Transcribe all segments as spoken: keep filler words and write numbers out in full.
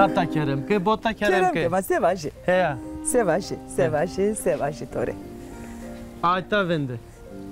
Hata kerem ke, bota kerem ke. Kerem ke, ma se vajî? Heya. Se vajî, se vajî, se vajî to rê. Ay ta vinde.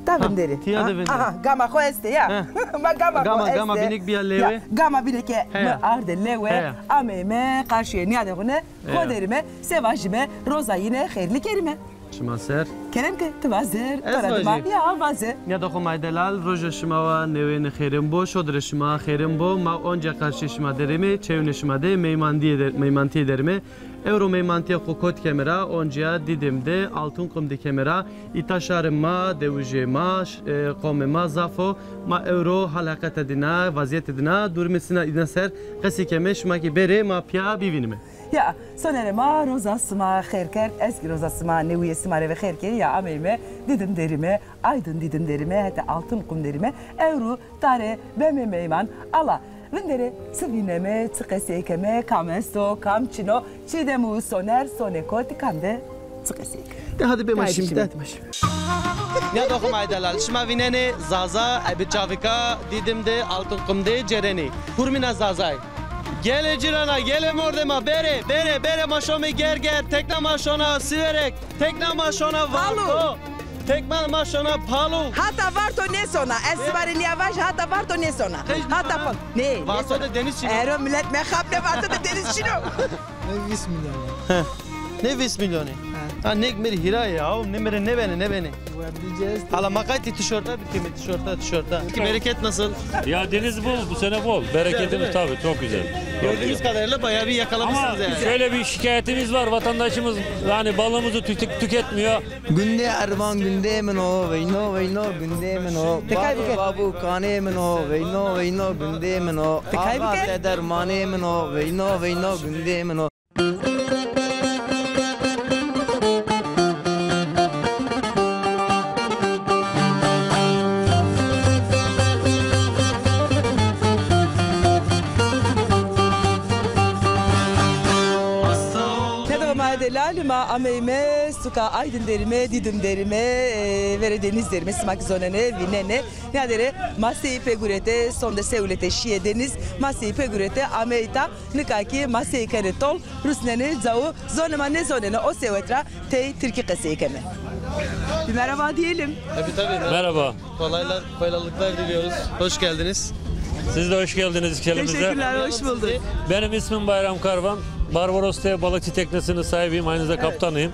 Ta vinderî. Tîya de vinderî. Aha, gama xo estê ya. Ma gama xo estê. Gama bînek bîya lewê. Gama bîneke mi arde lewê. Ameyme qarşîye nîyade xune. Xo derîme, se vajîme, roza yîne xeyrlî kerîme. Şima ser. Kerem ke, ti vaze, to ra dima. Ya, vaze. Nîyada xo ma delal, roja şima wa newêne xeyrin bo, şodirê şima xeyrin bo, ma onca qarşî şima derîme, çewne şima de meymantîye de, meymantîye derîme. Ewro meymantîya xo kot keme ra, oncîya Dîdim de, Altınkum de keme ra, îta şarê ma, dewijê ma, ş-, e, qomê ma zaf o, ma ewro hal heqete dîna, vazîyete dîna, durumê sina îna ser qesî keme, şima kî berê ma pîya bivînîme. Ya, sonerê ma, roza sima xêr kerd, ez kî roza sima, newîye sima rê ve xêr kerî, ya ameyme, Dîdim derîme, Aydın Dîdim derîme, hetê Altınkum derîme, ewro ta rê beme meyman, ala, vinderê çi vîneme, çi qesey keme, kam esto, kam çin o, çi dem û soner, sonê kotî kam de çi qesey keme. De hadi bema şimdi, de hadi bema şimdi. Nîyada xo ma delal, şima vînenê Zaza, ebi çavika, Dîdim de, Altınkum de, cerenî. Hurmîna Zazay. Gelê cirana, gelê mordema, berê, berê, berê ma şomê Gerger, tekna ma şona Siverek, tekna ma şona Varto, tekna ma şona Palu. Hata Varto nêsona, ez sima rê nîya vajî, hata Varto nêsona. Hata Palu. Nê, Varto de deniz çin o. Ero milet mexap ne, Varto de deniz çin o. Ne vîst milyon. He. Ne vîst milyonî? He. Ha, nêk mi rê hîra ya, nê mi rê nêbenê, nêbenê. Hala ma qaytî tişorta bikeme, tişorta, tişorta. Peki bereket nasıl? Ya deniz bol, bu sene bol. Bereketimiz tabii çok güzel. Gördüğümüz kadarıyla bayağı bir yakalamışsınız yani. Ama şöyle bir şikayetimiz var. Vatandaşımız yani balığımızı tüke-, tüketmiyor. Gundê Ervan gundê min o, veyno veyno gundê min o. Babû babû kanê min o, veyno veyno gundê min o. Ava te dermanê min o, veyno veyno gundê min o. Nîyada xo ma delal, ma ameyme suka Aydın derîme, Dîdim derîme, e, verê deniz derîme, sima kî zonenê, vînenê. Nîyade rê maseyî pê gurete, sonde sewlete şîye deniz, maseyî pê gurete, ameyî ta. Nika kî maseyî kenê tol, rusnenê cawo, zonê ma nêzonenê, o sewet ra tey tirkî qesey keme. Bir merhaba diyelim. Tabii tabii. Merhaba. Merhaba. Kolaylar, kolaylıklar diliyoruz. Hoş geldiniz. Siz de hoş geldiniz ülkemize. Teşekkürler, hoş bulduk. Benim ismim Bayram Karvan. Barbaros T balıkçı teknesinin sahibiyim, aynı zamanda kaptanıyım.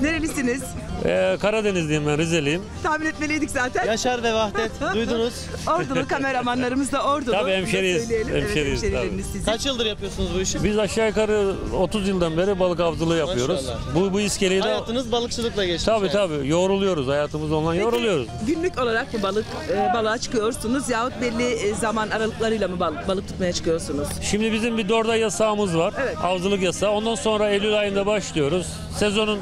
Nerelisiniz? Ee, Karadenizliyim ben, Rizeliyim. Tahmin etmeliydik zaten. Yaşar ve Vahdet, duydunuz. Ordulu, kameramanlarımız da Ordulu. Tabii, hemşeriyiz. Bunu da söyleyelim. Evet, hemşeriyiz, hemşerilerimiz tabii. Sizin. Kaç yıldır yapıyorsunuz bu işi? Biz aşağı yukarı otuz yıldan beri balık avcılığı yapıyoruz. Maşallah. Bu, bu iskeleyi de... Hayatınız balıkçılıkla geçmiş yani. Tabii, tabii. Yoruluyoruz. Hayatımız ondan yoruluyoruz. Peki, günlük olarak mı balık, e, balığa çıkıyorsunuz yahut belli, e, zaman aralıklarıyla mı bal-, balık tutmaya çıkıyorsunuz? Şimdi bizim bir dört ay yasağımız var. Evet. Avcılık yasağı. Ondan sonra Eylül ayında başlıyoruz. Sezonun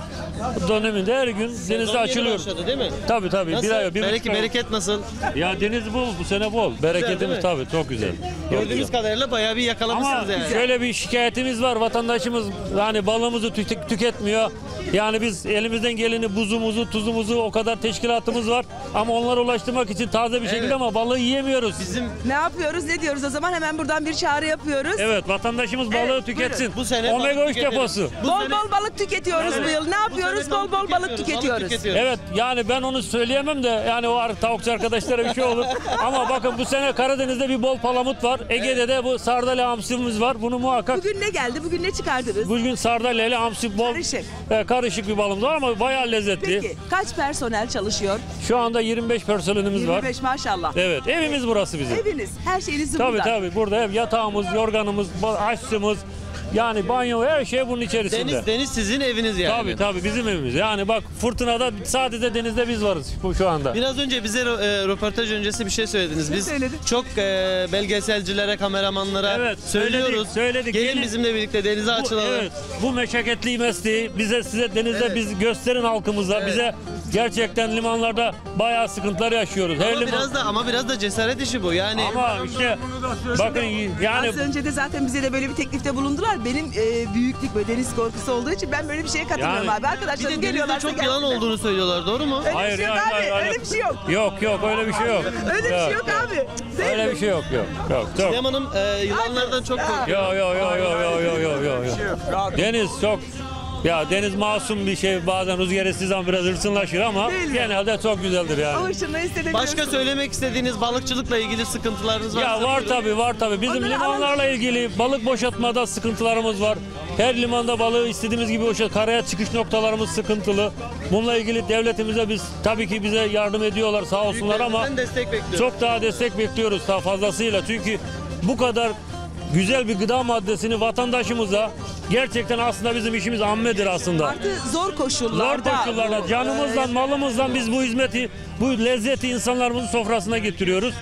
döneminde her gün denize açılıyoruz. Sezon yeni başladı, değil mi? Tabii, tabii. Nasıl? Bir ay, bir buçuk ay. Bereke-, bereket nasıl? Ya deniz bol, bu sene bol. Güzel, değil mi? Bereketimiz tabii çok güzel. Çok güzel. Gördüğümüz kadarıyla bayağı bir yakalamışsınız yani. Ama şöyle bir şikayetimiz var. Vatandaşımız yani balığımızı tüke-, tüketmiyor. Yani biz elimizden geleni, buzumuzu, tuzumuzu, o kadar teşkilatımız var. Ama onlara ulaştırmak için taze bir şekilde, evet, ama balığı yiyemiyoruz. Bizim... Ne yapıyoruz, ne diyoruz o zaman? Hemen buradan bir çağrı yapıyoruz. Evet, vatandaşımız balığı tüketsin. Evet, buyurun. Bu sene omega üç deposu. Bol bol balık tüketiyoruz bu yıl. Evet. Ne yapıyoruz? Bol bol balık tüketiyoruz. Evet, yani ben onu söyleyemem de yani o ar-, tavukçu arkadaşlara bir şey olur. Ama bakın bu sene Karadeniz'de bir bol palamut var. Ege'de de bu sardalya hamsimiz var. Bunu muhakkak... Bugün ne geldi? Bugün ne çıkardınız? Bugün sardalya ile hamsi bol. Karışık. E, karışık bir balımız var ama bayağı lezzetli. Peki, kaç personel çalışıyor? Şu anda yirmi beş personelimiz var. Yirmi beş, maşallah. Evet, evimiz burası bizim. Eviniz, her şeyiniz burada. Tabii, tabii, burada ev, yatağımız, yorganımız, ba-, aşçımız, yani banyo, her şey bunun içerisinde. Deniz, deniz sizin eviniz yani. Tabii, tabii, bizim evimiz. Yani bak, fırtınada sadece denizde biz varız bu, şu anda. Biraz önce bize ro-, e, röportaj öncesi bir şey söylediniz. Ne söyledin? Biz çok, e, belgeselcilere, kameramanlara söylüyoruz. Evet, söyledik, söyledik. Gelin, gelin bizimle birlikte denize açılalım. Bu, evet. Bu meşakkatli mesleği bize, size denizde biz gösterin halkımıza. Evet. Bize gerçekten limanlarda bayağı sıkıntılar yaşıyoruz. Ama biraz da, ama biraz da cesaret işi bu. Yani... Ama işte bakın yani... Az önce de zaten bize de böyle bir teklifte bulundular. Benim e, büyüklük ve deniz korkusu olduğu için ben böyle bir şeye katılmıyorum Yani, abi. Bir Arkadaşlarım de denizde geliyorlarsa çok yılan gelsinler. olduğunu söylüyorlar, doğru mu? Öyle bir Hayır, şey yok hayır, abi. hayır, hayır. Öyle bir şey yok. Yok, yok, öyle bir şey yok. Öyle bir şey yok abi. Öyle bir şey yok, yok, yok, yok. Sinem Hanım e, yıllardan çok korkuyor. Yok, yok, yok, yok, yok, yok, yok, yok, yok. Deniz çok, ya deniz masum bir şey, bazen rüzgar estiği zaman biraz hırsınlaşır ama Değil mi? genelde çok güzeldir yani. Ama şunu hissedemiyorsun. Başka söylemek istediğiniz balıkçılıkla ilgili sıkıntılarınız varsa Ya var buyurun. tabii, var tabii. Bizim Onları alalım. limanlarla ilgili balık boşaltmada sıkıntılarımız var. Her limanda balığı istediğimiz gibi boşalt, karaya çıkış noktalarımız sıkıntılı. Bununla ilgili devletimize biz tabii ki bize yardım ediyorlar sağ olsunlar ama Büyüklerimizden destek bekliyoruz. çok daha destek bekliyoruz daha fazlasıyla. Çünkü bu kadar güzel bir gıda maddesini vatandaşımıza gerçekten aslında bizim işimiz ammedir aslında. Artı zor Zor koşullarda. koşullarda canımızdan, malımızdan biz bu hizmeti, bu lezzeti insanlarımızın sofrasına getiriyoruz.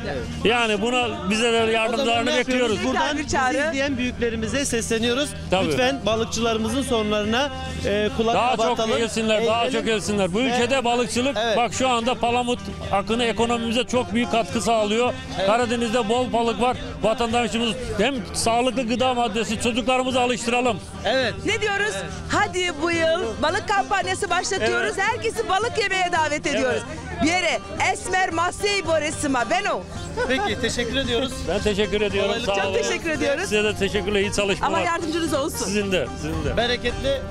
Yani buna bize de yardımlarını Nasıl bekliyoruz. Buradan Tekrar bir çağrı. bizi izleyen büyüklerimize sesleniyoruz. Tabii. Lütfen balıkçılarımızın sorunlarına e, kulak Daha çok kabartalım. gelsinler, daha Eğlenelim. çok gelsinler. Bu Ve ülkede balıkçılık, Evet. bak şu anda palamut akını ekonomimize çok büyük katkı sağlıyor. Karadeniz'de bol balık var. Vatandaşımız hem sağlıklı gıda maddesi, çocuklarımızı alıştıralım. Evet. Ne diyoruz? Hadi bu yıl balık kampanyası başlatıyoruz. Evet. Herkesi balık yemeye davet ediyoruz. Bir yere Esmer Masey Boresima. Beno. Peki, teşekkür ediyoruz. Ben teşekkür ediyorum. Kolaylık Sağ Çok olun. teşekkür ediyoruz. Size de teşekkürler. İyi çalışmalar. Allah yardımcınız olsun. Sizin de, sizin de. Bereketli.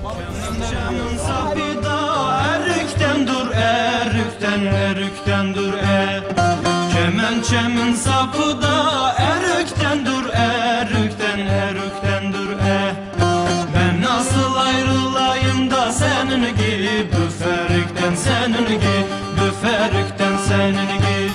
Sapı da erikten dur, erikten, erikten dur, e. Kemençemin sapı da erikten dur, erikten, erikten dur, e. Ben nasıl ayrılayım da senin gibi ferikten, senin gibi ferikten, senin gibi.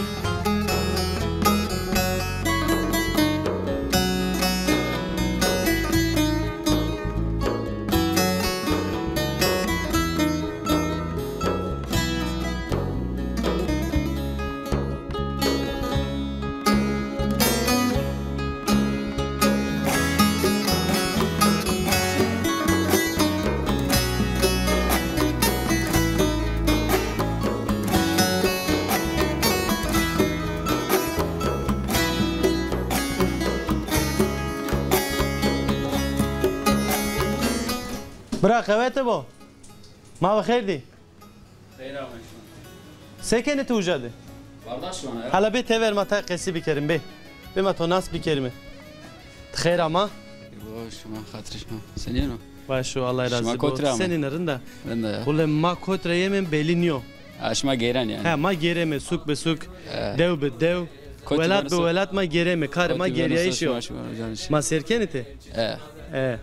Bira, qewete bo. Ma bi xêr dî. Xeyr ameyî. Se kenê ti uca de? Bardaş vana ya. Hala bê tever ma tay qesî bikerîm bê. Bê ma to nas bikerîme. Ti xeyr ama. Bo şima, xatirê şima. Senîn o? Baş o, Allah razî bo. Şima kotî ra ama? Senîn, rind a? Rind a ya. Qule ma kotî ra yemên belî nîyo. Ha, şima gêren yanî. Ha, ma gêreme sûk bi sûk, dew bi dew, welat bi welat ma gêreme. Karê ma gêrîyayîş yo. Ma sêr kenê ti? E. E.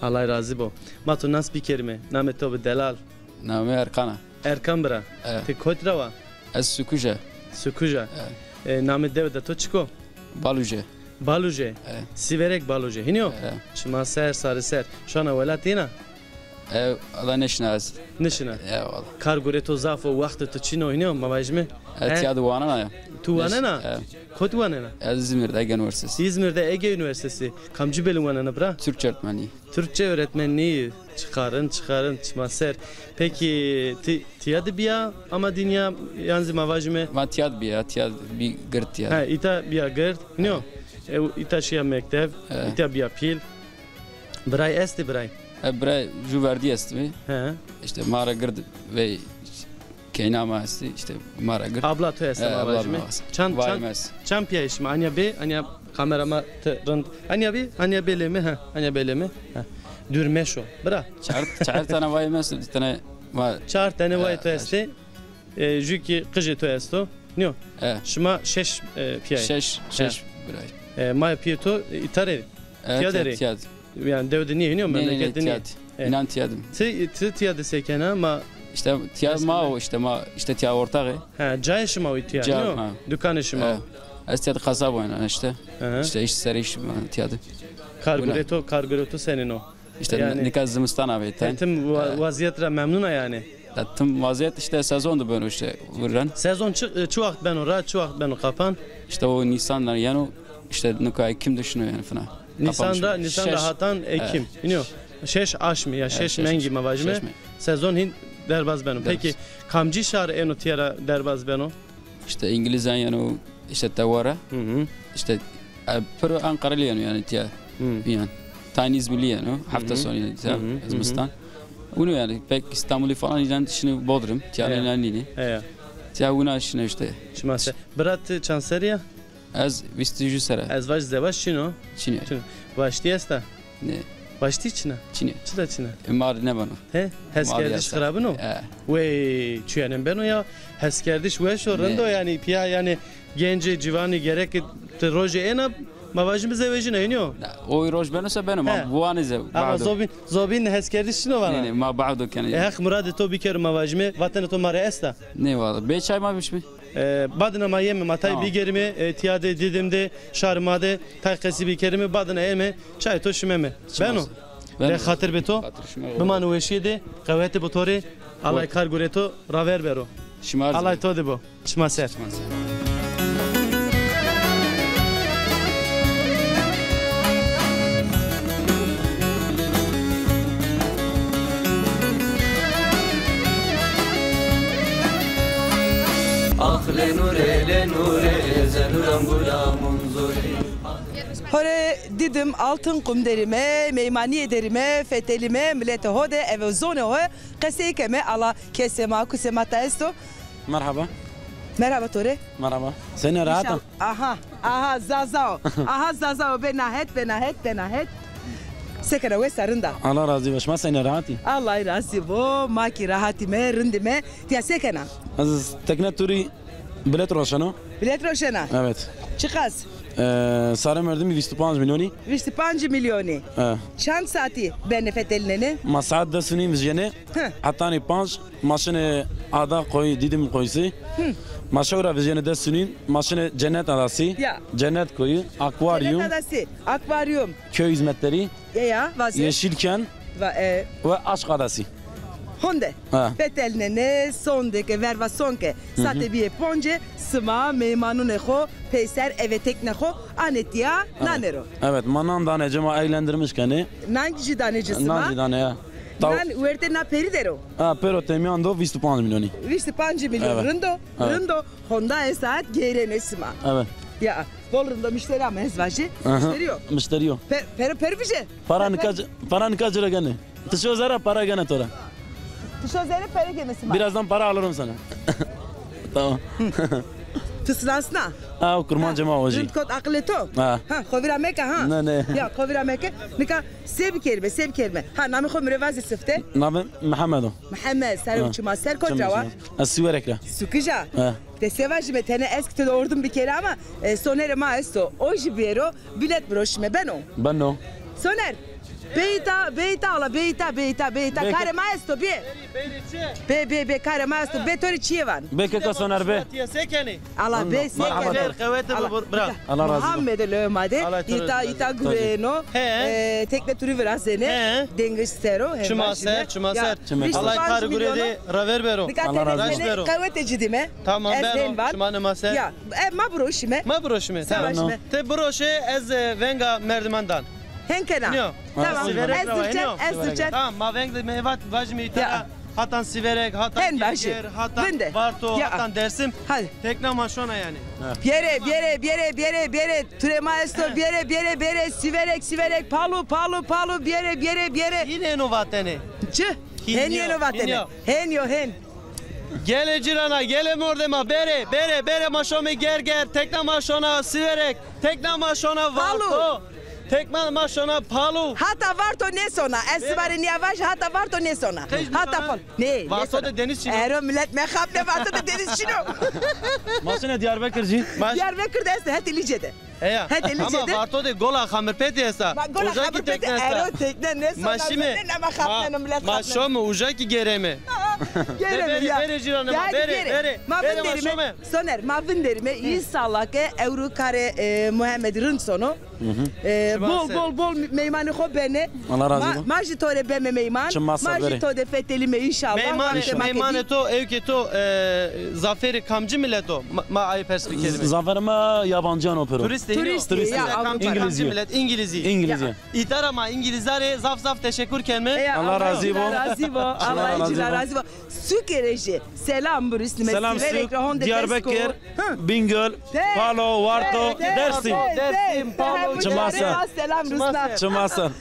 Allah razî bo. Ma to nas bikerîme. Namê to bi delal. Namê Erkan a. Erkan bira. E. Ti kotî ra wa? Ez Sukuj a. Sukuj a. E. E, namê dewe de to çik o? Baluje. Baluje. E. Sîverek Baluje. Hînî yo? E. Çima ser, sarî ser. Şana welat yena? E, wela nêşina ez. Nêşina? E, wela. Kar gurê to zaf o, wextê to çin o, hînî yo, ma vajîme? E, tiya de wanena ya. Tu wanena? E. Kotî wanena? Ez Îzmîr de Ege Üniversitesi. Îzmîr de Ege Üniversitesi. Kamcî bêlî wanena bira? Türkçe öğretmenliği. Türkçe öğretmenliği. Çixarin, çixarin, çima ser. Pekî ti, tiya de bîya ama dinya, yan zî ma vajîme? Ma tiya de bîya, tiya de bî gird tiya de. Ha, îta bîya gird. Nîyo. E, îta şîya mektev, e, îta bîya pîl. Biray estê biray? E, biray jû verdî estî. He. Îşte ma ra gird vey keyna ma estî, îşte ma ra gird. Abla to estî, e, ma vajîme. Çand, çand, çand pîya şima? Anya bê, anya kamera ma ti rind. Anya bê, anya bê lê mi, ha, anya bê lê mi. Ha. Dûr meşo. Bira. Çar, çar tane vayê mi estî, di tane ma. Çar tane vayê to estê. E, jû kî qijê to esto. Nîyo. E. Şima şeş, e, pîya yê. Şeş, şeş biray. E, maya pîyê to, e, îta rê? E, tiya de rê? Tiya de. Yanî dew de nîyê, nîyo, memleket de nîyê. Tiya de. E. Înan tiya de. Ti, ti tiya de se kena, ma. Îşte tiya ma o, îşte ma, îşte tiya ortaxê. Ha, cayê şima o tiya, nîyo? Dukanê şima o. E. Ez tiya de qasab o yanî îşte. Hı hı. Îşte îş ser îş tiya de. Kar gurê to, kar gurê to senîn o? Îşte yanî nika zimistan a veyten. Tim wa-, wazîyet ra memnun a yanî? Ya tim wazîyet îşte sezon de beno îşte viren. Sezon çi, çi waxt beno ra, çi waxt beno qapan? Îşte o Nîsan ra yeno, îşte nika Ekîm de şino yanî fina. Nîsan ra, Nîsan ra hatan Ekîm. Hînî yo. Şeş aşmî ya şeş mengî ma vajîme. Sezon hîn derbaz beno. Pekî kamcî şar êno tiya ra derbaz beno? Îşte Îngilîzan yeno, îşte teware. Hı hı. Îşte, e, piro Ankaralî yeno yanî tiya. Hı. Bîyan. Tayin İzmirli yani o. Hafta sonu yani, zimistan. Bunu yani pek İstanbul'u falan, yani şimdi Bodrum, yani nini. Tiya wina şine işte. Çima ser. Bira ti çand serrî ya? Ez vîst û ju serre. Ez vaj zewac çin o. Çin o. Çin o. Vaştî esta? Ne. Vaştî çin a? Çin o. Çi da çin a? E, mar nêbeno. He? Heskerdiş xirabin o? He. Wey, çuyanên beno ya. Heskerdiş weş o, rind o yani, piya yani gencê ciwanî gerek ti rojê êna, ma vajîme zewejîna, hînî yo? Na, o roj beno se beno, ma wanê zew-, ama zobîn, zobîn heskerdiş çin o vana. Ne, ne, ma bado kenê. E, Heq muradê to bikero, ma vajîme, vatena to ma rê esta? Ne, wala. Bê çay ma bişmî? E, badina ma yeme, ma tay bigêrime, e, tiya de, Dîdim de, şarê ma de, tay qesî bikerime, badina eme, çayê to şimeme. Beno? Beno. Rê xatir bê to. Bimane weşîye de, qewete bo to rê. Allay kar gurê to raver bero. Allay to de bo. Çima ser. Hore Didim Altın Kum derime, meymanîye derime, fetelîme, miletê ho de eve zonê ho qesey keme, ala kesê ma, kusê ma ta esto. Merhaba. Merhaba to rê. Merhaba. Senî, rehat a? Aha, aha, Zaza o. Aha, Zaza o. Bê na het, bê na het, bê na het. Se kena, wes a, rind a? Allah razî bo. Şima senî, rehat î? Allah razî bo. Ma kî rehat îme, rind îme. Tiya se kena? Ez tekne turî bilet roşeno. Bilet roşena? Evet. Çiqas? Ee, sarê merdimî vîst û panc milyonî. Vîst û panc milyonî. He. Çand saetî benê fetelînenê? Ma saet des û nîm vijyenê. Hı. Hetanî panc. Ma şinê ada koyî, Didim koyisi. Hı. Ma şewra vijyenê des û nîm, ma şinê Cennet Adası. Ya. Cennet koyu, akvaryum. Cennet Adası, akvaryum. Köy hizmetleri. Ya, ya, vazî. Yeşilken. Va-, e. Ve Aşk Adası. Honde. Ha. Fetelnenê, sonde ke, verva son ke. Hı hı. Sate bîye ponce, sima meymanunê xo, peyser eve tekne xo, anê tiya, evet, nanê ro. Evet, ma nan danê ci, ma eğlendirmiş kenê. Nan jî danê ci sima? Nan jî danê ya. Nan wertê na perî der o? Ha, pero temiyan do vîst û panc milyonî. Vîst û panc milyon, evet. Rind o, evet, rind o. Honda e saat geyrenê sima. Evet. Ya, bol rind o, müşteri ama ez vajî. Aha. Müşteri yo. Müşteri yo. Pe-, pero, pero vije. Para nika, para nika ci ra gene. Ti şo zere, para gene to ra. Ti şo zere, para gene sima. Birazdan para alırım sana. Tamam. Ti sinasna? Ha, o kurmancê ma o jî. Rind kot aqilê to? Ha. Ha, xo vîra meke ha. Ne, ne. Ya, xo vîra meke. Nika se bikerîme, se bikerîme. Ha, namê xo mi rê vaze sifte? Namê Mihemed o. Mihemed, serê çima ser, kotî ra wa? Ez Siwerek ra. Sukija? Ha. Te se vajîme, tenê ez kî to de ordim bikerî ama, e, Sonerê ma esto. O jî bêro, bilet biroşîme, beno? Beno. Soner, bê îta, bê îta, ala, bê îta, bê îta, bê îta. Karê ma esto, bê. Bê, bê, bê, karê ma esto. Bê to rê çîyê van. Bê keka Soner, bê. Ala, bê, se kenê? Qewete bo, bira. Allah razî bo. Muhammed lewê ma de, îta, îta gureyeno, e, tekne turî virazenê, dengij ser o, hem vajîme. Çima ser, çima ser. Allay kar gurê de raver bero. Raşt bero. Qewete ci dîme. Tamam, beno. Şima nê ma ser. Ya, e, ma biroşîme. Ma biroşîme, tamam. Ti biroşe, ez, e, venga merdiman dan. Hen kena. Tamam. Ez zirçen, ez zirçen. Tamam, ma veng de mevat vajîme îta ra. Hatan Siverek, hatan Gerger, hatan Varto, hatan Dersim. Tekna ma şona yanî. Biyere, biyere, biyere, biyere, biyere. Turê ma esto, biyere, biyere, biyere. Siverek, Siverek, Palu, Palu, Palu, biyere, biyere, biyere. Yine eno vatene. Çi? Hen yeno vatene. Hen yo, hen. Gele cirana, gele mordema, bere, bere, bere, ma şome Gerger, tekna ma şona Siverek, tekna ma şona Varto, tekna ma şona Palu. Hata Varto nêsona, ez sima rê nîya vaj, hata Varto nêsona. Hata Palu. Nê, Varto de deniz çin o. Ero milet mexapne, Varto de deniz çin o. Ma şine Diyarbekir jî. Diyarbekir de este, hetê Lice de. Heya. Ama Varto de gola Xamirpetî esta. Uca kî tekne esta. Ero tekne nêsona. Ma şime. Ma şome uca kî gêreme. Gêreme ya. Bere cirane ma, bere, bere. Ma vinderîme. Soner, ma vinderîme. Înşallah ke ewro karê, e, Muhammed rind sono. E, bol, bol, bol meymanê xo benê. Allah razî bo. Ma jî to rê beme meyman. Ma jî to de fetelîme înşallah. Meymanê, meymanê to, ewkê to, e, zaferê kamcî milet o? Ma, ma aye pers bikerîme. Zaferê ma yabancîyan o pêro. Turîst ê. Turîst ê, ya, Avrupa. Kamcî milet? Îngilizî. Îngilizî. Îta ra ma îngilîzan rê zaf zaf teşekur kenme. Allah razî bo. Allah razî bo. Allah ci ra razî bo. Sûkê rê jî selam birusnîme. Selam Sûk, Diyarbekir, Bingöl, Palo, Varto, Dersim. Dersim, Palo. Çima ser. Selam rusna. Çima ser.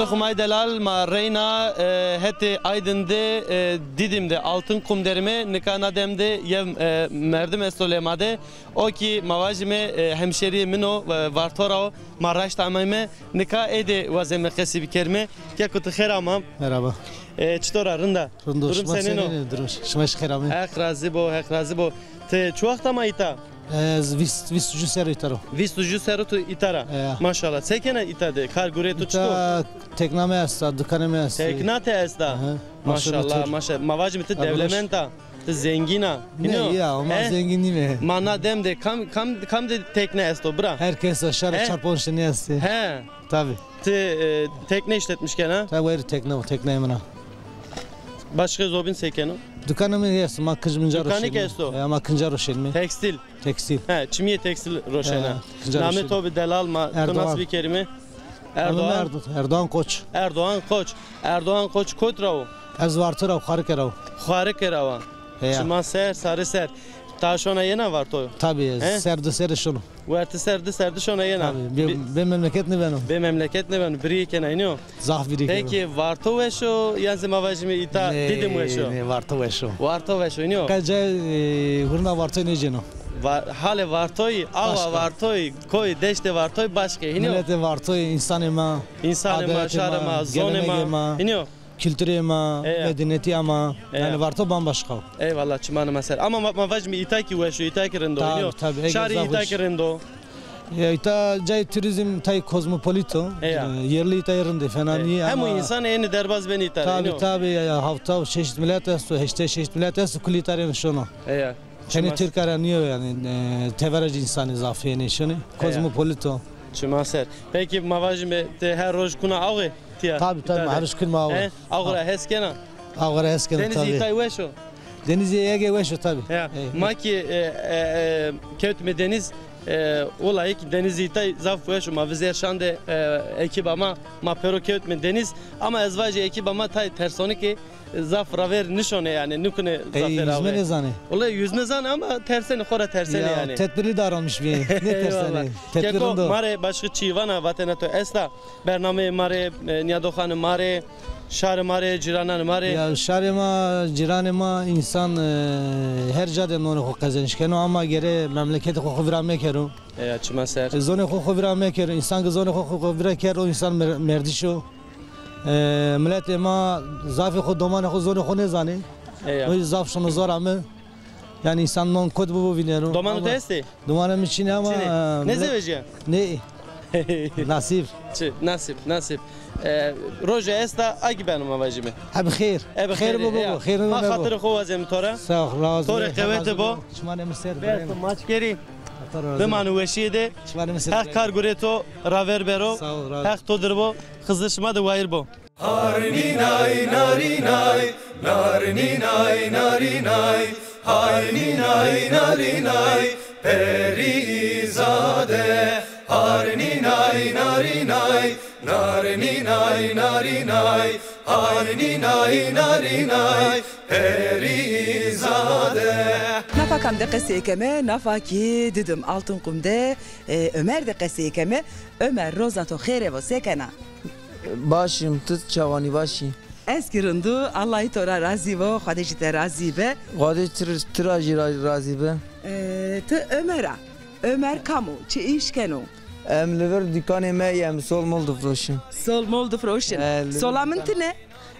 Xumayî delal, ma reyna, e, hetê Aydin de, e, Dîdim de, Altınkum derime, nika na dem de yew, e, merdim esto lê ma de. O kî ma vajîme, e, hemşerîyê min o, e, Varto ra o, ma raşt ameyme, nika ê de wazeme qesî bikerime. Keko ti xêr ama. Merhaba. E, çitor a, rind a? Rind o, şima senên o? Durum, şima jî xêr amê. Heq razî bo, Heq razî bo. Ti çi wext ama îta? Ez vîst, vîst û ju serr îta ro. Vîst û ju serr tu îta ra. E. Maşallah. Se kena îta de? Kar gurê tu çitur? Îta tekna mi esta, dukanê mi esta. Tekna te esta? Aha. Maşallah, maşallah. Ma vajîme ti dewlemend a, ti zengîn a. Ne ya, ma zengîn nîme. Ma na dem de kam, kam, kam de tekne esto bira? Her kes a, şar çar ponc tenî estê. He. Tabi. Ti, e, tekne îşletmiş kena? Tabi, wayir tekne o, tekneyê min a. Başka zobîn se keno? Dukanê mi esto, ma kinc minca roşenîme. Dukanî ke esto? E, ma kinca roşenîme. Tekstil? Tekstil. He, çimîyê tekstil roşena. He, kinca roşenîme. Namê to bi delal ma, to nas bikerîme? Erdoğan. Erdo-, Erdoğan Koç. Erdoğan Koç. Erdoğan Koç kot ra o? Ez Varto ra, Xarike ra o. Xarike ra wa. Heya. Çiman ser, sarî ser. Ta şona yena Varto? Tabi, ser di serre şono. Wertî ser di serre şona yena. Tabi, bê, bê memleket nêbeno. Bê memleket nêbeno. Birî kena, înî yo? Zaf birî kena. Peki Varto weş o, yan zî ma vajîme îta Dîdim weş o? Nê, nê, Varto weş o. Varto weş o, înî yo? Qe cay, e, hurna Vartoyî nêcêno. Va-, halê Vartoyî, awa Vartoyî, koyî, deştê Vartoyî başka, înî yo? Miletê Vartoyî, însanê ma, însanê ma, şarê ma, zonê ma, înî yo? Kulturê ma, medenîyetîya ma, yanî Varto bambaşka o. Eyvallah, çimanê ma ser. Ama ma, ma vajîme îta kî weş o, îta kî rind o, înî yo? Tabi, tabi. Şarî îta kî rind o. Ya, îta cayê turizm, tay kozmopolit o. Heya. E, yerli îta rind ê, fena nîyê ama. Hemû însan ênê derbaz benê îta ra, înî yo? Tabi, tabi, ya, ya, hewta û şeş milet esto, heştay şeş milet esto, kulî îta rê şono. Heya. Tenê Tirka ra nîyo yanî, e, tevera jî însanê zafî yenê şinê. Heya. Kozmopolit o. Çiman ser. Peki ma vajîme ti her roj kuna awe tîya? Tabi, tabi, ma her roj kunîme awe. He? Awe ra hes kena? Awe ra hes kena, tabi. Denizê îtay weş o? Denizê Ege weş o, tabi. Heya. Ma kî, e, e, e, kewtîme deniz, e, wulay kî denizê îtay zaf weş o. Ma vizêr şan de, e, ekîba ma, ma pêro kewtîme deniz. Ama ez vajî ekîba ma tay tersonik ê, zaf ravêr nişonê yanî, nêkunê zafêr awe. Yüzme nêzanê. Wele yüzme zanê ama tersenê, xo ra tersenê yanî. Ya, tedbirli davranmış bî. Nêtersenê. Eyvallah. Tedbir rind o. Keko, ma rê başka çî vana, vatena to esta? Bernameyê ma rê, e, nîyadoxanê ma rê, şarê ma rê, cîrananê ma rê? Ya, şarê ma, cîranê ma, însan, e, her ca de nonê xo qezenc keno ama gere memleketê xo xo vîra mekero. Eya, çiman ser. E, zonê xo xo vîra mekero. Însan ke zonê xo xo vîra kero, o însan mer-, merdiş o. E, miletê ma zafê xo, domanê xo, zonê xo nêzanê. Eya. O zaf şono zora mi. Yanî însan non kot bibo vîneno. Domanê to estê? Domanê mi çin ê ama... Çin ê. Nêzewecîya? Nê. Nasîb. Çi, nasîb, nasîb. E, roje esta, a kî beno ma vajîme. Heb xêr. Heb xêr bo, bo, xêr bo. Ma xatirê xo wazeme to ra. Sağ ol, razı. To rê qewete bo. Çimanê mi ser. Bes, maç kerî. Bimano weşîye de. Heq kar gurê to raver bero. Sağ ol, razı. Heq to dir bo. Xizir şima de wayir bo. Harnînay, narînay, narînay, narînay, harnînay, narînay, perîzade. Harnînay, narînay, narnînay, narînay, harnînay, narînay, perîzade. Nafa kam de qesey keme, nafa kî Didim Altınkum de, e, Ömer de qesey keme. Ömer, roza to xêre vo, se kena? Baş im, ti çawanî, baş î? Ez kî rind o, Allahî to ra razî vo, Xwedê jî te razî be. Xwedê ti, ti ra jî ra-, razî be. E, ti Ömer a. Ömer kam o? Çi îş keno? Em li vir dîkanê me yê, em sol mol difroşin. Sol mol difroşin. He, li vir dîkan. Sola min ti ne?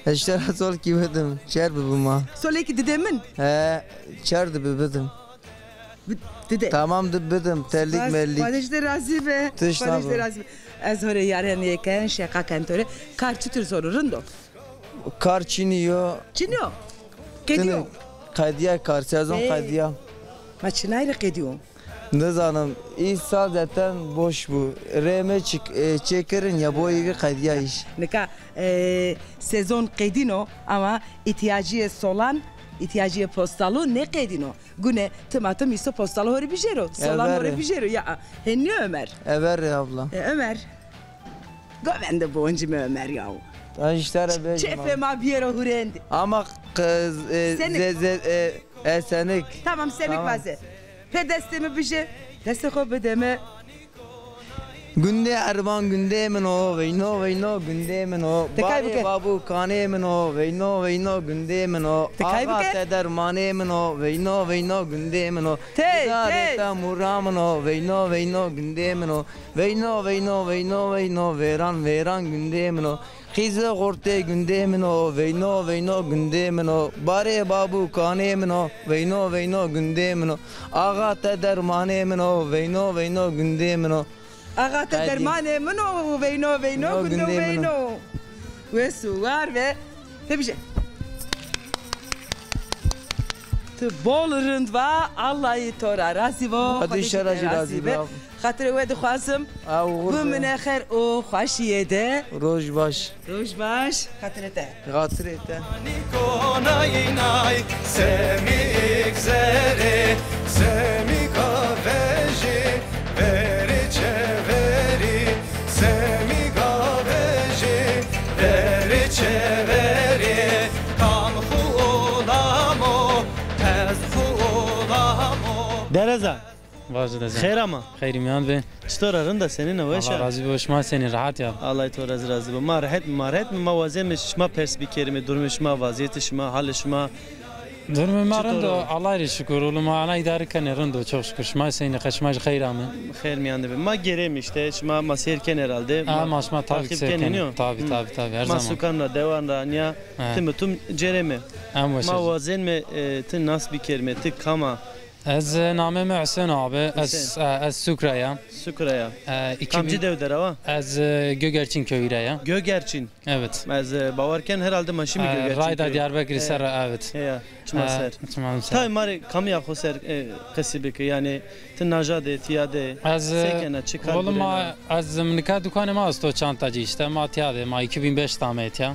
Ez ji te ra sol kî bidim, çer bibima. Solê kî didê min? He, çer dibi bidim. Bi-, dide. Tamam, di bidim, terlik merlik. Xwedê ji te razî be. Tişt nabo. Xwedê ji te razî be. Ez ho rê yarenîye ken, şeqa ken to rê. Kar çitur sono, rind o? Kar çinî yo. Çinî yo? Qedîyo? Qedîya kar, sezon qedîya. Ma çinay rê qedîyo? Nizanim, îsal zaten boş bû. Rê mi çi-, e, çêkirin ya, bo îvî qedîya îş. Nika, e, sezon qedîno ama îhtiyacîyê solan, îhtiyacîyê postalû nêqedîno. Gune tim a tim îso postal ho rê bijêro, solan ho rê bijêro. Ya, hên nîyo Ömer? Everê abla. E, Ömer. Govende boncîme Ömer yaw. Ay, îşte re bejim. Çefê ma biyero hurênd. Ama kız, e, ze-, ze-, e, e, senik. Tamam, senik vaze. Pê destê mi bije, destê xo bide mi. Gundê Erban gundê min o, veyno veyno gundê min o. Ti kay bike. Barê babû kanê min o, veyno veyno gundê min o. Ti kay bike. Axa te dermanê min o, veyno veyno gundê min o. Tey, tey. Didarê te mûra min o, veyno veyno gundê min o. Veyno veyno veyno veyno, vêran vêran gundê min o. Qîze xortê gundê min o, veyno veyno gundê min o. Barê babû kanê min o, veyno veyno gundê min o. Axa te dermanê min o, veyno veyno gundê min o. Axa te dermanê min o, veyno veyno gundo veyno. Wes û war ve. Tebîje. Tu bol rind va, Allahî to ra razî vo. Xwedî şima ra jî razî be. Xatirê we dixwazim. Bimine xêr û xweşîye de. Roj baş. Roj baş. Xatirê te. Xatirê te. Nay nay, semîk zerê, semîka vejê, verê çeverî, semîka vejê, verê çeverî, kam xu olamo, ez xu olamo. Dereza. Vaje de. Xêr ama. Xeyrî mîyan be. Çitor a, rind a, senîn a, weş a? Allah razî bo, şima senîn, rehat ya? Allah to razî razî bo. Ma rehet mi, ma rehet mi, ma wazeme şima pers bikerime, durumê şima, vaziyetê şima, halê şima. Durumê ma rind o, Allah rê şukur, oğlum, ma ana îdare kenê, rind o, çok şükür. Şima senîn, qe şima jî xeyr ame. Xeyr mîyan de be. Ma gerême îşte, şima ma seyr kenê herhalde. Ha, ma şima tabii ki seyr kenê. Tabii, tabii, tabii, her zaman. Ma sukan ra, dewan ra, nîya tim tim cerême. Ma wazenme, e, ti nas bikerime, ti kam a? Ez, e, namê mi Husên abi. Ez, e, ez Sukra ya. Sukra ya. E, iki bin... Kamcî dew der a wa? Ez, e, Gögerçin köyü ra ya. Gögerçin. Evet. Ez, e, bawer ken herhalde ma şimî Gögerçin köyü. Rayda Diyarbekirî ser ra, evet. Heya, çima ser. Çima ser. Tay ma rê kamîya xo ser, e, qesî bike, yanî ti naja de, tiya de, se kena, çi kar gurena? Ez, e, wele ma, ez nika dukanê ma esto çantacı işte, ma tiya de, ma iki bin beş de ame tiya.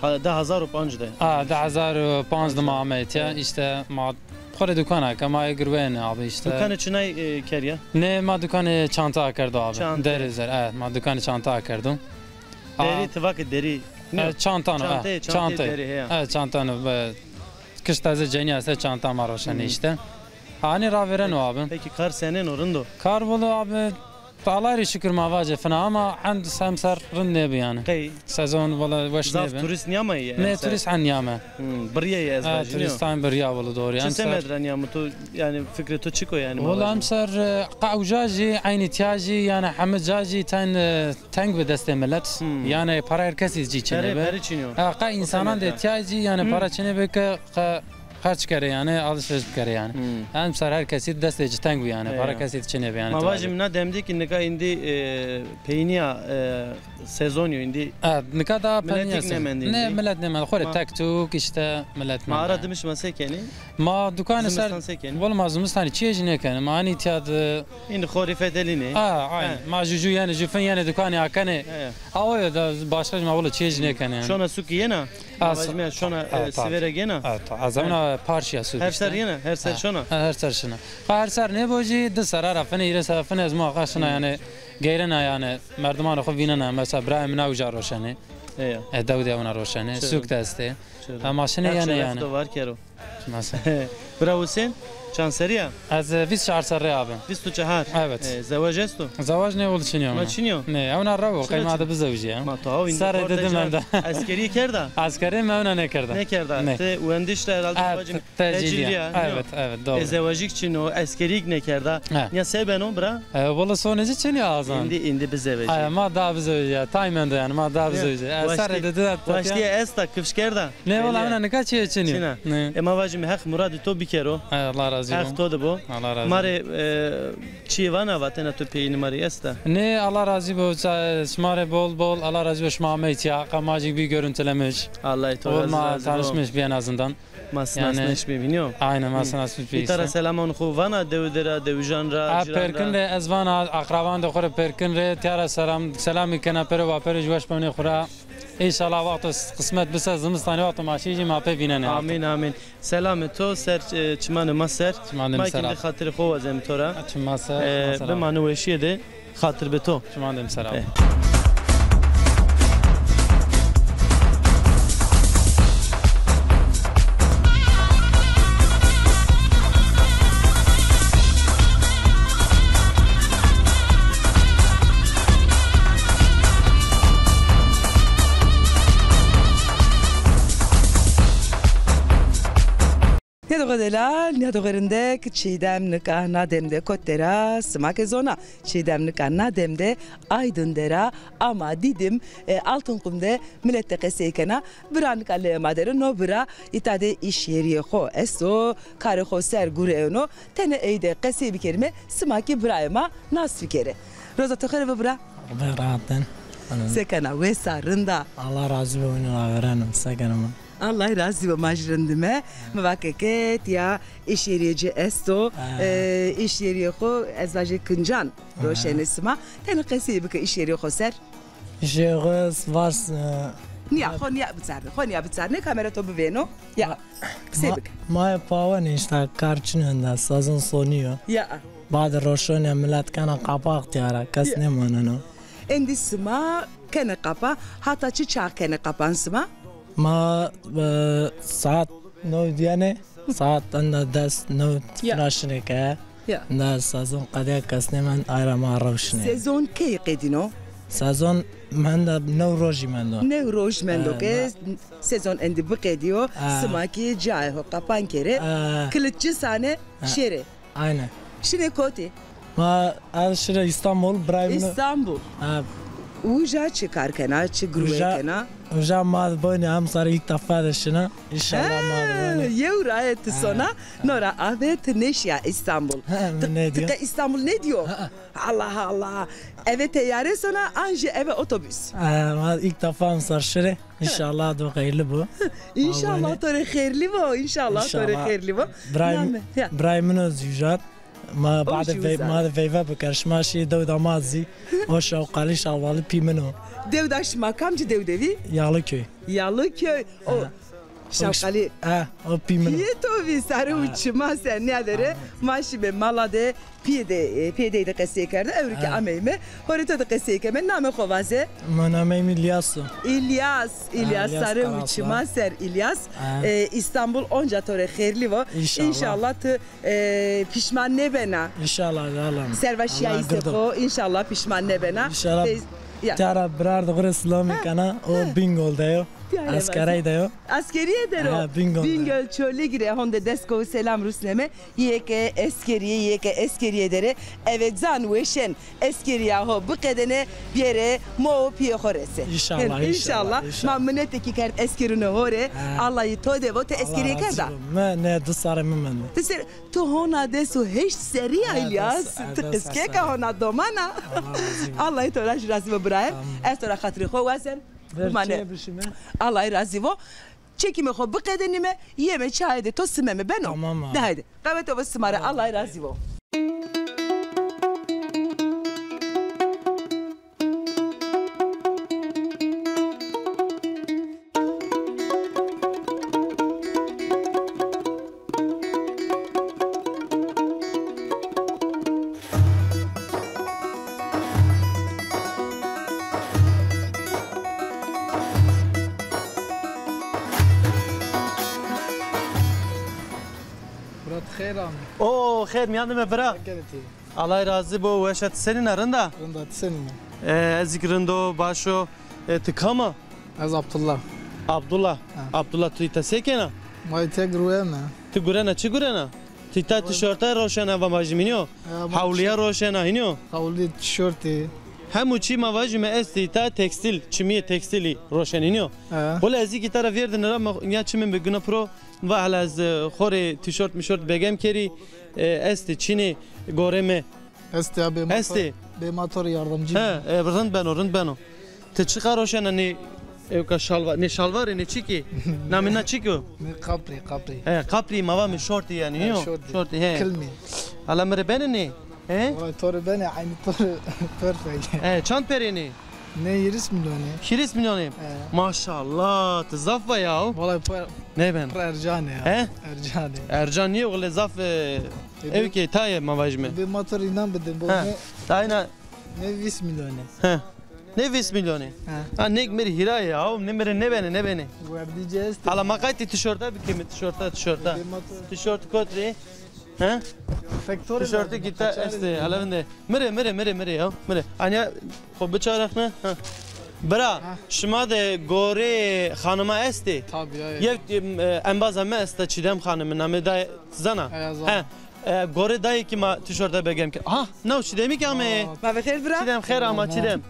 Ha, di hezar û panc de. Ha, di hezar û panc de ma ame tiya. Îşte ma xo rê dukan ake, ma ê girwêne abi îşte. Dukanê çinay, e, kerya? Nê, ma dukanê çanta akerdo abi. Çanta. Derî zer, evet, ma dukanê çanta akerdo. Derî, ti vake derî. E, çantan o, e, çantayê, çantayê derî, heya. E, çantan o, e, kişta zî cenî esta, çanta ma roşenê îşte. Hanî ravêreno abi. Peki kar senên o, rind o? Kar wele abi, Allah rê şikir ma vacê fina ama hend emser rind nêbi yanî. Qey? Sezon wele weş nêbi. Zaf turîst nîyamay yanî? Nê, turîst hend nîyame. Hmm, birîyayê ez vajî, nîyo? Turîstan birîya wele, doğru yanî. Çi semed ra nîyame to, yanî fikrê to çik o yanî? Wele emser, e, qe uca jî, eynî tiya jî, yanî heme ca jî ten, e, teng bi destê milet. Hmm. Yanî para her kesî cî çinê bi. Perê, perê çinî yo. Ha, qe însanan de tiya jî yanî para çinê bi ke qe xerc kerê yanî, alışveriş bikerê yanî. Hmm. Emser her kesî destê ci teng bî yanî. Para kesî de çinê bî yanî. Ma vajî mi na demdî kî nika îndî, e, peynîya, e, sezon yo îndî. E, nika daha peynîya sezon. Miletik nêmendî îndî. Nê, milet nêmendî. Xo rê tek tuk îşte milet mende. Ma ara dimîş ma se kenî? Ma dukanê ser. Zimistan se kenî? Wele ma zimistanî çîyê jî nêkenê. Ma enî tiya de. Îndî xo rî fetelînê. Ha, aynen. Ma jû jû yenê, jû fin yenê dukanî akenê. He. Awa yo da başka ma wele çîyê jî nêkenê yanî. Şona sukî yena? Ha, vajîme şona, e, sivêre gena? Ha, ta-, ez ewna parşîya sukî îşte. Her ser yena, her ser şona? Ha, her ser şina. Ha, her ser nêbo jî, di serra ra finê, hîrê serra finê ez muhaqqeq şina yanî, geyrena yanî, merdimanê xo vînena, mesela birayê min a uca roşenê. Heya. E, dew de ewna roşenê, sûk de estê. Çira. Ha, ma şinê yenê yanî. Çira, to var kero. Mesela. Bira Husên, çand serrî ya? Ez, e, vîst çar serrî abi. Vîst û çar? Evet. E, zewaj esto? Zewaj nê wele çinî yo. Ma çinî yo? Nê, ewna rewo, qey ma de bizewjî ya. Ma to haw îndî. Serrê didi menda. Eskerî kerda? Eskerî mi ewna nêkerda. Nêkerda. Nê. Ti wendiş de herhalde bacim. Tecîlî ya. Evet, evet, doğru. E, zewajîk çin o, eskerîk nêkerda. He. Ya se beno bira? E, wele sonê ci çinî azan. Îndî, îndî bizewejî. Ay, ma daha bizewejî ya. Tay mendo yanî, ma daha bizewejî. E, serrê de de. Waştîye esta, kifş kerda? Nê, wele ewna nika çîyê çinî yo. Çina. Nê. E, ma vajîme Heq muradê to bikero. Ay, Allah razî bo. Heq to de bo. Allah razî bo. Ma rê, e, çîyê vana vatena to peyînî ma rê esta? Nê, Allah razî bo. Şima rê bol bol. Allah razî bo, şima amey tiya. Qe ma jî bî görüntülemiş. Allah to razî bo. Tanışmış bir en azından. Ma sinasneş bî, bînî yo? Aynen, ma sinasneş bî îşte. Îta ra selaman xo vana dew de ra, dewijan ra, cîran ra. Pêrkin rê ez vana, aqraban de xo rê Pêrkin rê, tiya ra selam, selamî kena pêro baperê jî weş bimnê xo ra. Înşallah wexto qismet bise zimistanê wexto ma şî jî ma pê vînenê. Amîn, amîn. Selamê to ser, e, çimanê ma ser. Çimanê mi ser. Ma kî îndî xatirê xo wazeme to ra. Çima ser, e, ma ser. Bimane weşîye de. Xatir be to. Çiman de mi ser abi. Eh. Nîyadoxê delal, nîyadoxê rindek, Çiğdem nika na dem de kot der a, sima ke zona. Çiğdem nika na dem de Aydın der a, ama Didim, e, Altınkum de milet de qesey kena. Bira nika lewê ma der o, no bira îta de îş yerîyê xo esto, karê xo ser gureyeno. Tenê ey de qesey bikerîme, sima kî birayê ma nas bikerê. Roza to xêr bo bira. Xêr rahat ben. Se kena, wes a, rind a? Allah razî bo, winî avereno. Se kena ma? Allah razî bo, ma jî rind îme. Mi va ke ke tîya îş yerîyê ci esto. Ha. E, îş yerîyê xo ez vajê kincan roşenê sima. Tenê qesey bike îş yerîyê xo ser. Îş yerîyê xo vars, e, nîya, xo nîya biçarnê, xo nîya biçarnê, kamera to bivêno. Ya. Qisey bike. Ma, ma yê pawenê, îşte kar çin o enda, sezon sonî yo. Ya. Badê roşenê milet kena qapa extîyara, kes nêmaneno. Endî sima kenê qapa, hata çi çax kenê qapan sima? Ma, e, saet new dîyenê, saet enda des new fina şinê ke. Ya. Enda sezon qedîya, kes nêmend, ay ra ma rew şinê. Sezon key qedîno? Sezon menda new rojî mendo. New roj mendo ke sezon endî biqedîyo, sima kî cayê ho qapan kerê, kilitçi sanê, şêrê. Aynen. Şinê kotî? Ma ez şinê Îstanbul, birayê min o. Îstanbul. Ha. Uca çi kar kena, çi grûye kena? Uca ma di bonî, emsar ilk defa de şina. Înşallah ma di bonî. Yew raye ti sona, no ra ave ti nêşîya Îstanbul. Ti, ti qe Îstanbul nêdîyo? Allah Allah. Eve teyare sona, an jî eve otobus? Ha, ma ilk defa emsar şinê. Înşallah do xeyrli bo. Înşallah to rê xeyrli bo, înşallah to rê xeyrli bo. Birayê min o zî uca. Ma badê vey-, ma de veyve biker. Şima şî dewda ma zî. O Şewqalî Şalvalî pî min o. Dewda şima kamcî dew de vî? Yalıköy. Yalıköy. O Şewqalî. Ha, o pî min o. Pîyê to vî, sare û çima ser nîya der ê. Ma şîme mala de pîyê de, e, pîyê dey de qesey kerde. Ewro ke ameyme, horê to de qesey keme. Namê xo vaze. Ma nameyê mi İlyas o. İlyas, İlyas, sare û çima ser İlyas. E, Îstanbul onca to rê xeyrli vo. Înşallah. Înşallah ti e, pîşman nêbena. Înşallah, Allah. Serva şîyayîsê xo, înşallah pîşman nêbena. Înşallah. E, ya. Tîya ra birar de xo rê silamî kena. O Bingöl de yo. Eskerey de yo. Eskerîye der o. Ha, Bingöl de. Bingöl, Çolîg rê honde dest ko selam rusneme. Yê ke eskerîye, yê ke eskerîye der ê. Eve can weşen. Eskerîya ho biqedêne, bierê mo û pîyê xo resê. Înşallah, înşallah, înşallah. Ma minetê kî kerd eskerûnê ho rê. Ha. Allahî to de vo, ti eskerîye kerda? Mi ne, di serrê mi mendo. Ti ser, ti hona des û heşt serrî ya, İlyas. Ti qiskêka hona doman a. Allahî to ra jî razî bo birayê. Ez to ra xatirê xo wazen. Ver çayê bişîme. Allahî razî bo. Çekîmê xo biqedênîme, yeme çayê de to simeme, beno? Tamam abi. De haydi. Qewete bo sima rê, Allahî razî bo. Bira, ti xeyr amî. O, xeyr mîyan de me bira. Gelê ti. Allahî razî bo, weş a, ti senîn a, rind a? Rind a, ti senîn a? E, ez kî rind o, baş o. E, ti kam a? Ez Abdullah. Abdullah. Ha. Abdullah, tu îta se kena? Ma îta gureme. Ti gurena, çi gurena? Ti îta tişorta roşena, va ma jî hînî yo? Ha, ma hawlîya roşena, hînî yo? Hawlî, tişortî. Hemû çî ma vajîme estî îta tekstîl, çimîyê tekstîlî roşen, hînî yo? Ha. Wele ez kî îta ra vêrdîne ra, ma ya çimê mi gina piro, va hela ez, e, xo rê tişort mişort begem kerî, e, estî, çinê, goreme. Estê ya, bê ma to, bê ma to rê yardımcı. He, e, rind beno, rind beno. Ti çiqa roşena nê, ewka şalva-, nê şalvarê, nê çikî? Namê na çik o? Nê kaprî, kaprî. He, kaprî, ma va mi şortî yanî, yo? Şortî. Şortî, he. Kilmî. Hala mi rê benê nê? He? Vay, to rê benê, aynî to rê perfect. He, çand perê nê? Nê hîris milyon ê. Hîris milyon ê? He. Maşallah, ti zaf va ya. Vallahi pir, nêben, pir ercan ê ya. He? Ercan ê. Ercan nîyo, wele zaf, e, ewkê tayê ma vajîme. Bê ma to rê înan bidin, bo ne. Tayna. Nê vîst milyon ê. He. Nê vîst milyon ê. He. Ha, nêk mi rê hîra ya, nê mi rê nêbenê, nêbenê. Werdî ci estê. Hala ma qaytê tişorta bikeme, tişorta, tişorta. Bê ma to. Tişort kot rê. He? Tişortî kî ta estê, hala vinde. Mi rê, mi rê, mi rê, mi rê ya, mi rê. Anya xo biçarexne. Ha. Bira, şima de gorê xanima estê? Tabii ya. Yew, e, embaza mi esta Çiğdem Xanım, namê dayê zana? He, zana. He, e, gorê dayê ki ma tişorte begem ke. Ha, no Çiğdemî ki ame. Ma ve xêr bira. Çiğdem xêr ama Çiğdem.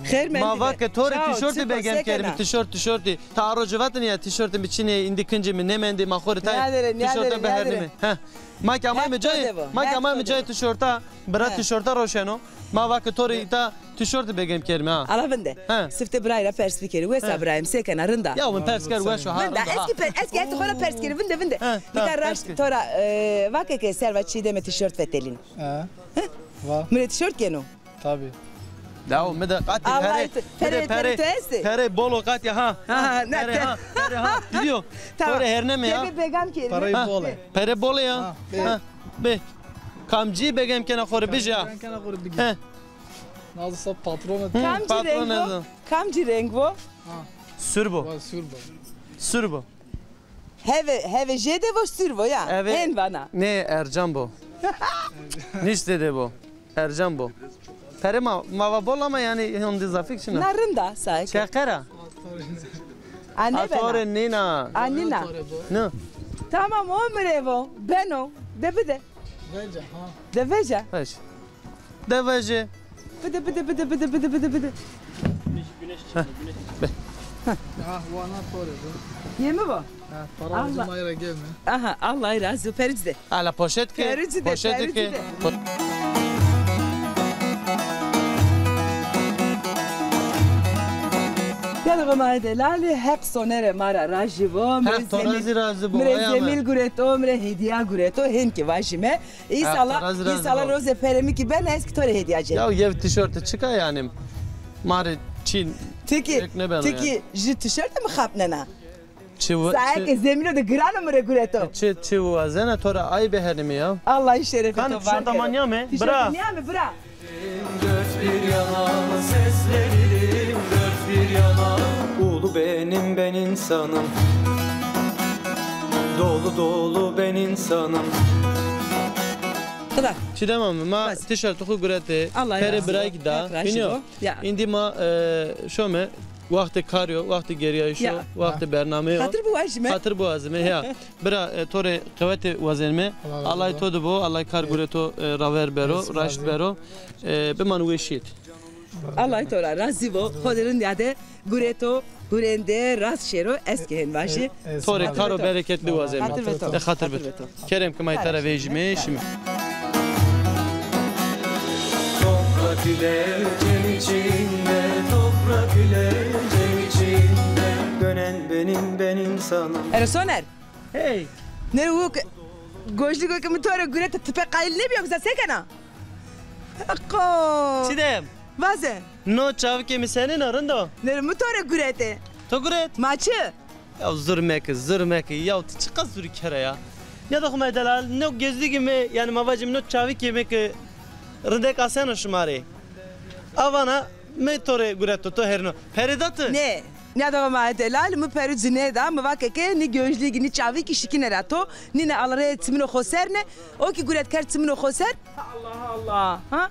Xêr mendî. Ma va ke to rê tişortî begem kerîme, tişort, tişortî. Ta a roce vatêne ya tişortê mi çinê, îndî kincê mi nêmendê, ma xo rê tayê tişorte bihernîme. He. Ma ke amayme cayê, ma ke amayme cayê tişorta, bira tişorta roşeno. Ma va ke to rê îta tişortî begem kerîme ha. Ala vinde. Siftê birayî ra pers bikerî. Wes a birayê mi, se kena, rind a? Ya mi pers kerd, weş o ha. Vinde, ez kî per-, ez kî ez xo ra pers kerî. Vinde, vinde. Nika raşt to ra, e, va ke ke serva Çiğdemî tişort fetelîn. He. Va. Mi rê tişort keno. Tabii. Ya mi de qatî pere, pere, pere, pere bol o qatî ha. Ha, ha, ne pere ha, pere ha. Gidiyor. Tamam. Pere herneme ya. Tebe begam ki. Parayı bol e. Pere bol e ya. Ha, be. Kamcî begem kena xo rê, bije. Begem kena xo rê, bije. He. Nasıl patron et. Kamcî reng bo? Kamcî reng bo? Ha. Sur bo. Sur bo. Sur bo. Heve, heve jêde vo, sur vo ya. Hên vana. Nê, ercan bo. Niştê de bo. Ercan bo. Pere ma, ma va bol ama yanî hondî zafîk çin a. Na rind a, saye ke. Keqer a. A nêbena. A to rê nîna. A nîna. Ne? Tamam, o mi rê vo. Beno. De bide. Veca, ha. De veca. Veş. De vejê. Bide, bide, bide. Güneş, güneş çıktı, güneş. Ah, wana to rê bo. Yê mi bo? Ha, para Allah. Aldım, ayra gelme. Aha, Allah razı, perüc de. Ala poşet ke. Perüc de, poşet perüc de. Ya da ma delalî, Heq sonerê ma ra rajî vo. Heq to ra zî razî bo. Mi rê zemîl gureto, mi rê hediya gureto, hên ki vajîme. Înşallah, înşallah rozê perê mi kî bena, ez kî to rê hediya cêrî. Ya yew tişorte çik a yanî? Ma rê çî nêbeno yanî. Ti kî, ti kî ji tişorte mi xapnena? Saye ke zemîno de giran o, mi rê gureto. Çi, çi wazena, to ra ay bihenîme ya. Allahî şerefê to. Kanî tişorta ma nîyame, bira. Tişorta nîyame, bira. Dört bir yana seslenelim, dört bir yana. Ulu benim, ben insanım. Dolu dolu ben insanım. Qida. Çiğdem amê, ma tişortê xo guretê. Pere birayî kî da. Bînî yo. Îndî ma, e, şome, waxtê karî yo, waxtê gerîyayîş o, waxtê bernameyî yo. Xatir biwazîme. Xatir biwazîme, ya. Bira, e, to rê qewetê wazenîme. Allay to de bo, Allay kar gureto, e, raver bero, raşt bero. E, biman weşîye de. Allay to ra razî bo. Xo de rind ya de gureto, gurende, rast şêro, ez kî hên vajî. To rê karo bereketli wazenîme. Xatir ve to. E, xatir ve to. Kerem ke ma îta ra vejîme, şîme. Toprak ile cem içinde, toprak ile cem içinde. Dönen benim, ben insanım. Ero Soner. Hey. Nê wuk gojlîgo ke mi to rê gurete, ti pê qayîl nêbîya, uza se kena? Qo. Çiğdem. Vaze. No çavikê mi senîn o, rind o? Nê rê mi to rê gurete. To guret? Ma çi? Ya zur meke, zur meke. Ya ti çiqas zurî kera ya. Nîyada xo ma delal, no gözlüğü mi, yanî ma vajîme no çavikê mi ke rindek aseno şima rê. A vana mi to rê gureto, to herno. Pere da ti? Nê. Nîyada xo ma delal, mi perû ci nêda, mi va ke ke nî gözlüğü, nî çavikî şikîne ra to, nîne alre çimino xo ser ne, o kî guret kerd çimino xo ser. Allah Allah. Ha?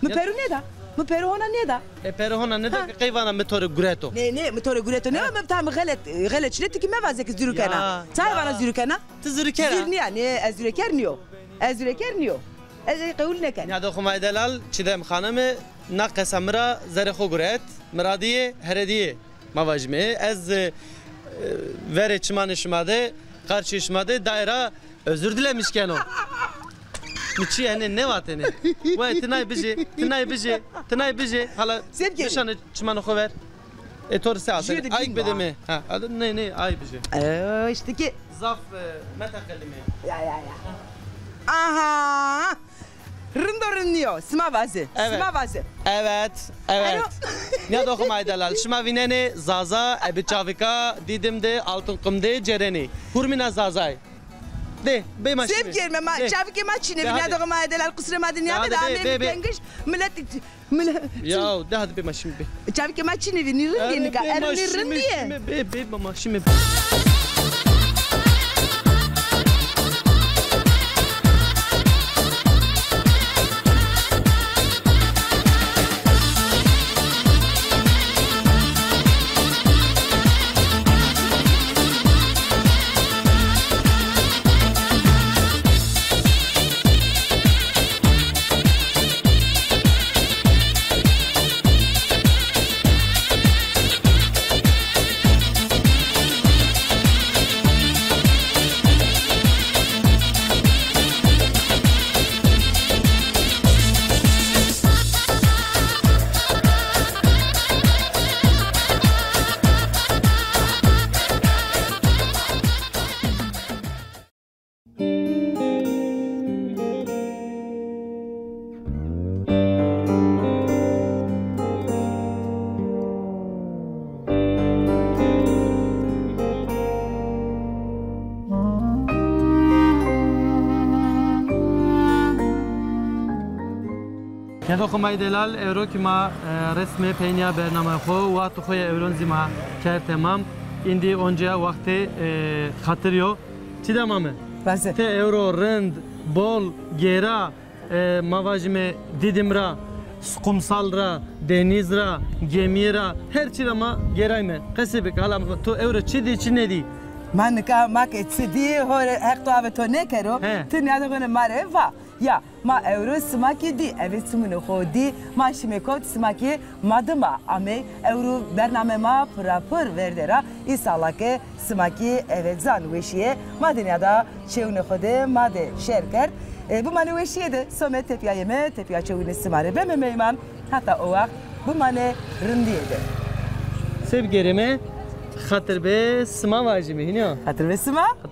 Mi perû nêda. Mi perû hona nêda. E, perû hona nêda ke qey vana mi to rê gureto. Nê, nê, mi to rê gureto nê, mi tam xelet, xelet çine, ti kî mevaze ke zûrû kena. Çay vana zûrû kena? Ti zûrûker a? Zûr nîya, nê, ez zûrûker nîyo. Ez zûrûker nîyo. Ez ey qewul nêken. Nîyada xo ma delal, Çiğdem Xanime, na qesa mi ra zerê xo guret. Mi radîye, heredîye. Ma vajîme, ez, e, verê çimanê şima de, qarşîyê şima de daye ra özür dilemiş keno. Mi çî henê nêvatêne. Wey, ti nay bijê, ti nay bijê, ti nay bijê. Hala nişanê çimanê xo ver. E, to rê se aseno. Ayk bide mi. Ha, adı ne, ne, ay bijê. E, işte ki. Zaf, e, meteqelime. Ya, ya, ya. Aha! Rind o, rind nîyo. Sima vaze. Evet. Sima vaze. Evet. Evet. Nîyada xo ma delal, şima vînenê Zaza, ebi çavika Dîdim de, Altınkum de cêrenê. Hurmîna Zazay. De, bê ma şîme. Sêv kerîme ma, çavikê ma çinê vî, nîyada xo ma delal, qusrê ma de nîyade de, amê tengiş, milet. Ya, de hadi bê ma şîme bê. Çavikê ma çinê vî, nî rind yê nika. Ero nî rind yê. Bê, bê, bê, ma şîme bê. Kedo xo may delal, ewro ki ma, e, resmê peynîya bernameyê xo, waxtê xo yê ewron zî ma kerd temam. Îndî oncîya waxtê, e, xatir yo. Çi da Mame? Raze. Ti ewro rind, bol, gêra, e, ma vajîme Dîdim ra, kumsal ra, denîz ra, gemîye ra, her çî ra ma gêrayme. Qesey bike, hala tu ewro çi dî, çi nêdî? Ma nika ma ke çi dî, ho rê Heq to ave to nêkero. He. Ti nîyade xo nê ma rê va. Ya, ma ewro sima kî dî, eve çimunê xo dî, ma şîme kot, sima kî ma dima amey, ewro bername ma pira pir verde ra, îsala ke sima kî eve can weşîye, ma de nîyada çewnê xo de ma de şer kerd. E, bimane weşîye de, some tepîya yeme, tepîya çewnê sima rê beme meyman, heta o waxt bimane rindîye de. Se bigêreme, xatir be sima vajîme, hînî ya? Xatir be sima?